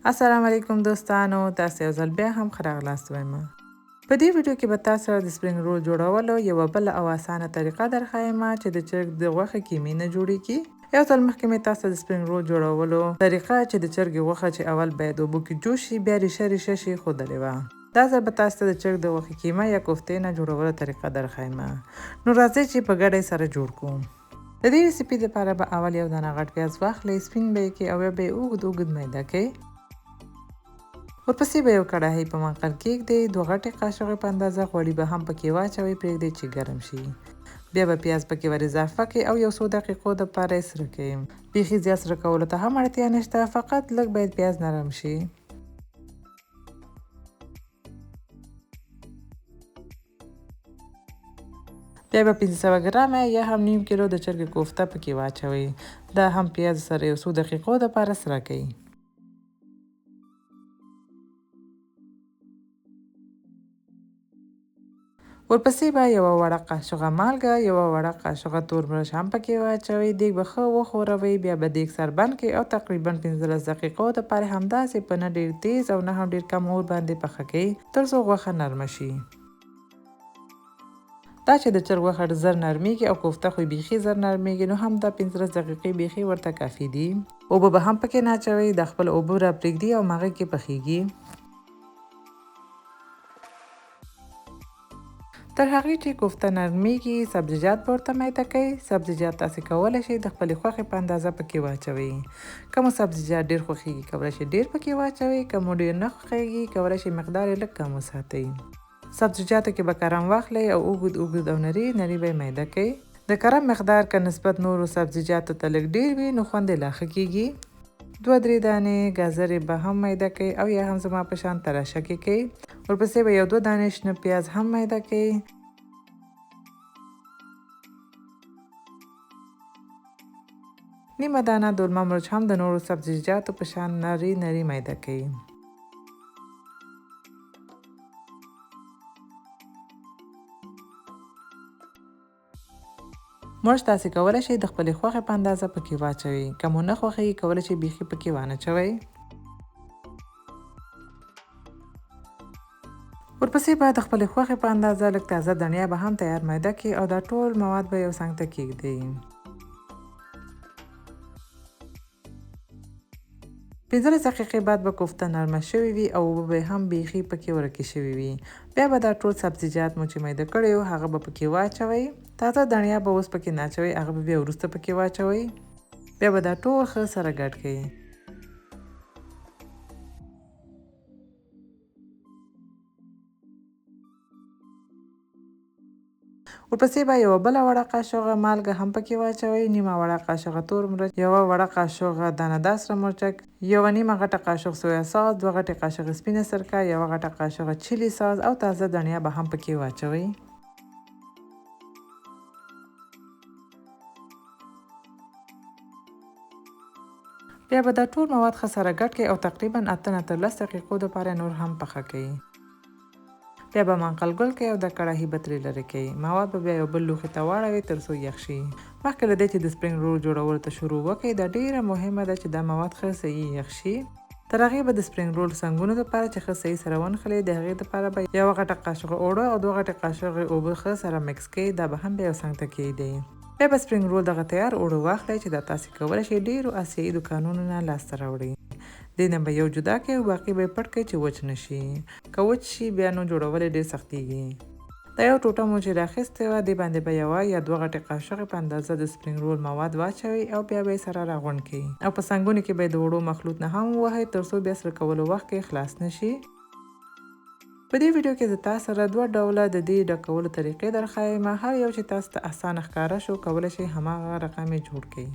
السلام علیکم دوستانو، تاسو یو ځل بیا هم ښه راغلاست وایم. په دې ویډیو کې به تاسو سره د سپرینګ رول جوړولو یوه بله او اسانه طریقه درښایم چې د چرګ د غوښې کیمې نه جوړیږي. یو ځل مخکې مې تاسو د سپرینګ رول جوړولو طریقه چې د چرګې غوښه چې اول باید اوبو کې جوش شي بیا ریشه ریشه شي ښودلې وه. دا ځل به تاسو ته د چرګ د غوښې کیمه یا کوفتې نه جوړولو طریقه درښایم. نو راځئ چې په ګډه یې سره جوړ کړو. د دې ریسیپي لپاره به اول یو دانه غټ پیاز واخلئ، سپین به یې کړئ او بیا به یې اوږد اوږد میده کړئ. ورپسې به یو کړاهی په منقل کېږدئ، دوه غټې قاشقې په اندازه غوړي به هم پکې واچوئ، پرېږدئ چې ګرم شي. بیا به پیاز پکې ور اضافه کړئ او یو څو دقیقو دپاره یې سره کړئ. بیخي زیات سره کولو ته هم اړتیا نشته، فقط لږ باید پیاز نرم شي. بیا به 500 ګرامه یا هم نیم کیلو د چرګې کوفته پکې واچوئ. دا هم پیاز سره یو څو دقیقو دپاره سره کړئ. ورپسې به یوه وړه قاشقه مالګه، یوه وړه قاشقه تور مرچ هم پکې واچوئ. دیګ به ښه وښوروئ، بیا به دیګ سر بند کړئ او تقریبا 15 دقیقو دپاره همداسې په نه ډېر تیز او نه هم ډېر کم اور باندې پخه کړئ تر څو غوښه نرمه شي. دا چې د چرګ غوښه زر نرمیږي او کوفته خو بیخي زر نرمیږي، نو هم دا 15 دقیقې بیخي ورته کافي دي. اوبه به هم پکې نه اچوئ، دا خپل اوبه را پرېږدي او مغې کې پخیږي. تر هغې چې کوفته نرمیږي سبزیجات به ورته میده کړئ. سبزیجات تاسې کولی شئ د خپلې خوښې په اندازه پکې واچوئ. که مو سبزیجات ډېر خوښیږي کولی شئ ډېر پکې واچوئ، که مو ډېر نه خوښیږي کولی شئ مقدار یې لږ کم وساتئ. سبزیجاتو کې به کرم واخلئ او اوږد اوږد او نري نري به یې میده کړئ. د کرم مقدار که نسبت نورو سبزیجاتو ته لږ ډېر وي نو خوند یې لا ښه کیږي. 2-3 دانې ګازرې به هم میده کړئ او یا هم زما په شان تراشه کې کړئ. ورپسې به یو 2 دانې شنه پیاز هم میده کړئ. نیمه دانه دولمه مرچ هم د نورو سبزیجاتو په شان نري نري میده کړئ. مرچ تاسې کولی شئ د خپلې خوښې په اندازه پکې واچوئ، که مو نه خوښیږي کولی شئ بیخي پکې وانه چوئ. ورپسې به د خپلې خوښې په اندازه لږ تازه دڼیا به هم تیار میده کړئ او دا ټول مواد به یو څنګ ته کېږدئ. 15 دقیقې بعد به کوفته نرمه شوې وي او اوبه به یې هم بیخي پکې ورکې شوې وي. بیا به دا ټول سبزیجات مو چې میده کړي وو هغه به پکې واچوئ. تازه دڼیا به اوس پکې نه اچوئ، هغه به بیا وروسته پکې واچوئ. بیا به دا ټول ښه سره ګډ کړئ. ورپسې به یوه بله وړه قاشقه مالګه هم پکې واچوئ، نیمه وړه قاشقه تور مرچ، یوه وړه قاشقه دانه دار سره مرچک، یوه نیمه غټه قاشق سویا ساس، 2 غټې قاشقې سپینه سرکه، یوه غټه قاشقه چیلي ساس او تازه دڼیا به هم پکې واچوئ. بیا به دا ټول مواد ښه سره ګډ کړئ او تقریبا 8 نه تر 10 دقیقو دپاره نور هم پخه کړئ. بیا به منقل ګل کړئ او دا کړاهي به ترې لرې کړئ. مواد به بیا یو بل لوښي ته واړوئ تر څو یخ شي. مخکې له دې چې د سپرینګ رول جوړولو ته شروع وکړئ دا ډېره مهمه ده چې دا مواد ښه صحیح یخ شي. تر هغې به د سپرینګ رول څنګونو دپاره چې ښه صحیح سره ونښلي د هغې دپاره به یوه غټه قاشقه اوړه او 2 غټې قاشقې اوبه ښه سره مکس کړئ. دا به هم بیا یو څنګ ته کېږدئ. بیا به سپرینګ رول دغه تیار اوړه واخلئ چې دا تاسې کولی شئ ډېرو آسیایي دوکانونو نه لاسته راوړئ. دې نه به یو جدا کړئ او باقي به یې پټ کړئ چې وچ نه شي. که وچ شي بیا نو جوړول یې ډېر سختیږي. دا یو ټوټه مو چې راخیستې وه دې باندې به یوه یا 2 غټې قاشقې په اندازه د سپرینګ رول مواد واچوئ او بیا به یې سره راغونډ کړئ او په څنګونو کې به یې د اوړو مخلوط نه هم ووهئ تر څو بیا سره کولو وخت کې خلاص نه شي. په دې ویډیو کې زه تاسو سره 2 ډوله د دې ډکولو طریقې درښایم. هر یو چې تاسو ته اسانه ښکاره شو کولی شئ هماغه رقم یې جوړ کړئ.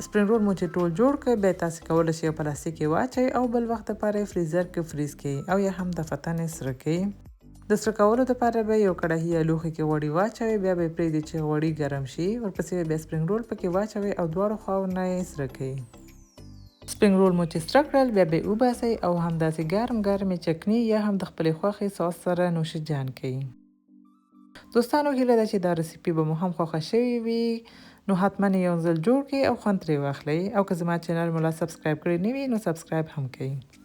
سپرینګ رول مو چې ټول جوړ کړئ بیا تاسې کولی شئ یو پلاستیک کې واچوئ او بل وخت دپاره یې فریزر کې فریز کړئ او یا هم دفتن یې سره کړئ. د سره کولو دپاره به یو کړاهي یا لوښي کې غوړي واچوئ، بیا به یې پرېږدئ چې غوړي ګرم شي. ورپسې به بیا سپرینګ رول پکې واچوئ او دواړو خواو نه یې سره کړئ. سپرینګ رول مو چې سره کړل، بیا به یې وباسئ او همداسې ګرم ګرمې چکني یا هم د خپلې خوښې ساس سره نوش جان کړئ. دوستانو، هیله ده چې دا رسیپي به مو هم خوښه شوې وي، نو حتما یو ځل جوړ کړئ او خوند ترې واخلئ. او که زما چینل مو لا subscribe کړی نه وي، نو subscribe هم کړئ.